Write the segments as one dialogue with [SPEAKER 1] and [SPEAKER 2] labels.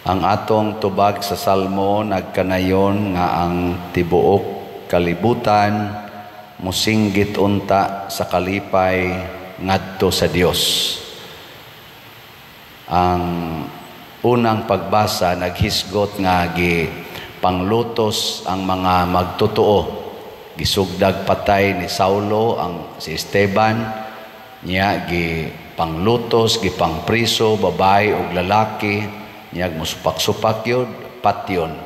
[SPEAKER 1] Ang atong tubag sa Salmo nagkanayon nga ang tibuok kalibutan musinggit unta sa kalipay ngadto sa Dios. Ang unang pagbasa naghisgot nga gi panglutos ang mga magtotoo. Gisugdag patay ni Saulo ang si Esteban niya, gi panglutos, gipangpriso, babae ug lalaki niya, musupak-supak yun, patyon.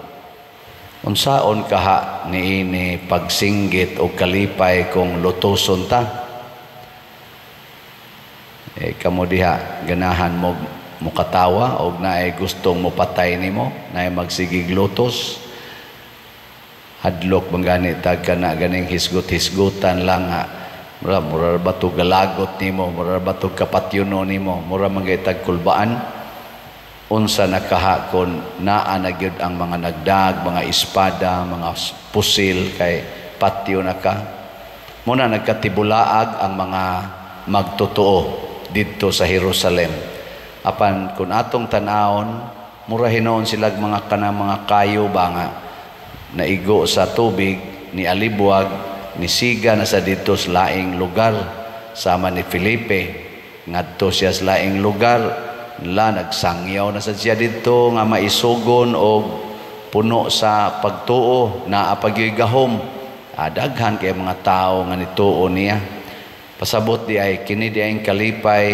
[SPEAKER 1] Unsaon kaha niini pagsinggit o kalipay kung lutoson ta? Eh, kamo diha, ganahan mo mukatawa og naay gustong mopatay nimo, naay magsigig lutos? Hadlok man gani tag kana ganing hisgot-hisgutan lang ha. Mura ba to galagot nimo, mura ba to kapatyuno nimo, mura man gay tag kulbaan. Unsa na kaha kon naa na gyud ang mga nagdag, mga espada, mga pusil, kay patyo na ka? Muna nagkatibulaag ang mga magtotoo didto sa Jerusalem. Apan kung atong tan-awon, mura hinuon sila mga kanang mga kayo ba nga naigo sa tubig ni alibwag, ni siga na sa didto sa laing lugar, sama ni Felipe ngadto siya sa laing lugar la, nagsangyaw na sa siya didto nga maisugon og puno sa pagtuo, naa pa gyoy gahom. Daghan kay mga tao nga nituo niya. Pasabot di ay kini di ay kalipay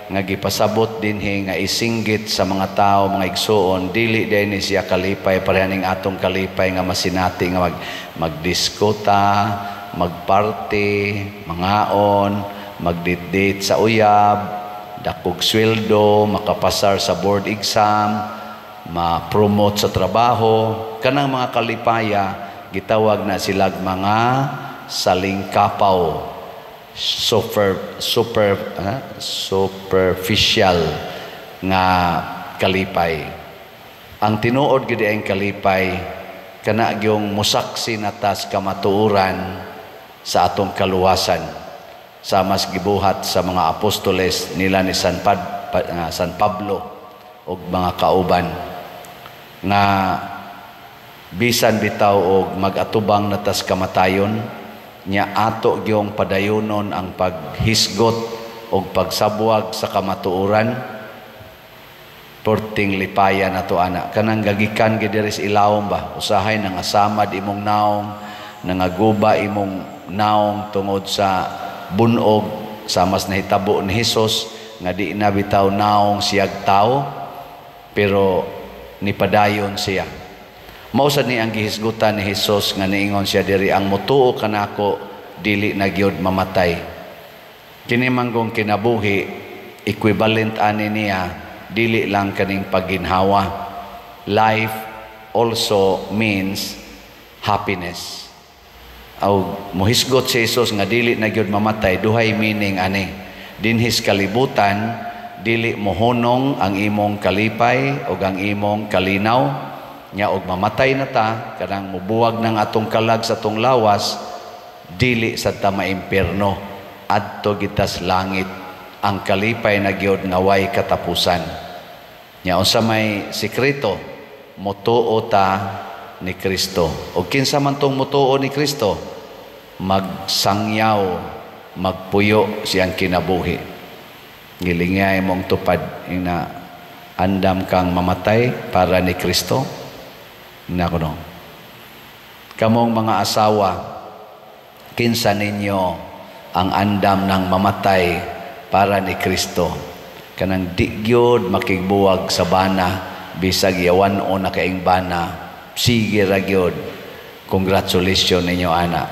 [SPEAKER 1] nga gipasabot dinhi nga isinggit sa mga tao, mga igsuon, dili di ni siya kalipay pareha ning atong kalipay nga masinati nga magdisko ta, magparty, mangaon, magdate-date sa uyab, dakog sweldo, makapasar sa board exam, ma-promote sa trabaho. Kanang mga kalipaya, gitawag na silag mga salingkapaw, super super superficial nga kalipay. Ang tinuod gid ang kalipay kana gyung musaksi natas kamatuoran sa atong kaluwasan, sa mas gibuhat sa mga apostoles nila ni San Pablo ug mga kauban, nga bisan bitaw og mag-atubang natas kamatayon nya, ato gyung padayonon ang paghisgot og pagsabwag sa kamatuoran. Perting lipaya nato ana, kanang gagikan gid diri sa ilawom ba, usahay nangasamad imong naong, nangaguba imong naong tungod sa bunog, sa mas nahitabo ni Hesus nga di na bitaw naong siyag tao, pero nipadayon siya. Mao sad ni ang gihisgutan ni Hesus nga niingon siya diri, "Ang motuo kanako dili na gyud mamatay." Kini manggong kinabuhi, equivalent ani niya dili lang kaning pagginhawa. Life also means happiness. Aw mohisgot si Jesus nga dili na gyud mamatay, duhay meaning ani. Dinhis kalibutan, dili mohunong ang imong kalipay ug ang imong kalinaw nya. Og mamatay na ta, kanang mubuwag ng atong kalag sa atong lawas, dili sa ta maimpierno, adto gitas langit, ang kalipay na gyud nga way katapusan nya. Unsa may sekreto? Motuo ta ni Kristo. Og kinsa man tong motuo ni Kristo, magsangyaw, magpuyo siyang kinabuhi. Gilingay mong tupad ina, andam kang mamatay para ni Kristo na kuno. Kamong mga asawa, kinsa ninyo ang andam ng mamatay para ni Kristo? Kanang di gyud makigbuwag sa bana, bisag yawan o na kaing bana, sige ra gyud. Congratulations ninyo ana.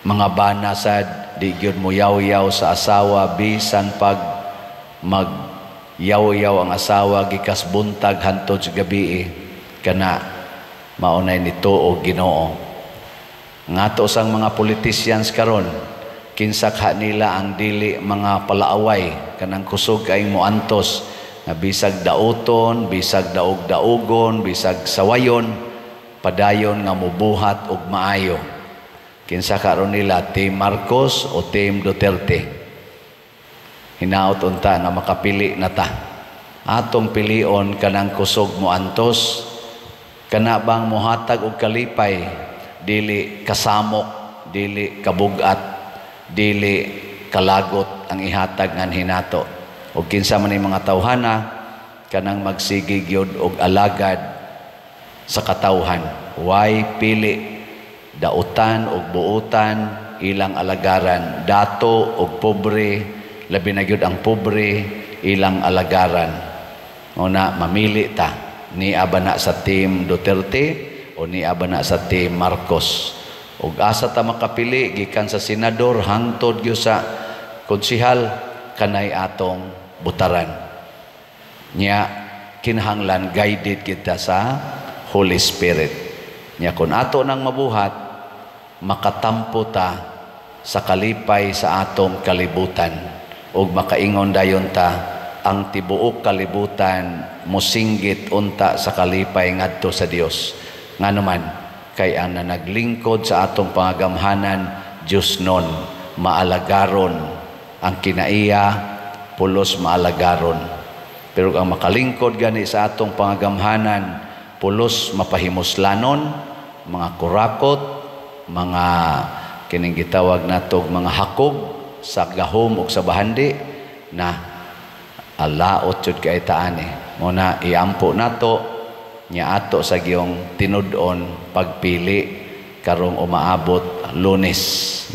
[SPEAKER 1] Mga bana sad, di gyud mo yaw-yaw sa asawa bisan pag mag yaw-yaw ang asawa gikas buntag hantod sa gabi. Kana maunay nituo Ginoo. Ngato sang mga politicians karon, kinsa ka nila ang dili mga palaaway, kanang kusog kay moantos nga bisag dauton, bisag daog-daugon, bisag sawayon, padayon nga mubuhat og maayo? Kinsa karon nila, Team Marcos o Team Duterte? Hinaot unta nga makapili na ta. Atong pilion kanang kusog mo antos, kana bang mohatag og kalipay, dili kasamok, dili kabugat, dili kalagot ang ihatag nganhi nato. Og kinsa man ni mga tawhana kanang magsige gyud og alagad sa katawhan, way pili, dautan og buutan ilang alagaran, dato og pobre, labi na gyud ang pobre ilang alagaran. Una, mamili ta, nia ba na sa Team Duterte o nia ba na sa Team Marcos? Ug asa ta makapili, gikan sa senador hangtod gyud sa konsehal, kanay atong butaran. Nya kinahanglan guided kita sa Holy Spirit. Nya kung ato nang mabuhat, makatampo ta sa kalipay sa atong kalibutan ug makaingon dayon ta, ang tibuok kalibutan mosinggit unta sa kalipay ngadto sa Dios. Ngano man kay ang naglingkod sa atong pangagamhanan, Dios nun, maalagaron ang kinaiya, pulos maalagaron. Pero ang makalingkod gani sa atong pangagamhanan, pulos mapahimuslanon, mga kurakot, mga kining gitawag natog mga hakog sa gahom ug sa bahandi na alaot jud kay taani. Mo na iampo nato nya ato sa giyong tinud-on pagpili karong umaabot Lunes,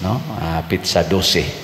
[SPEAKER 1] no, petsa 12.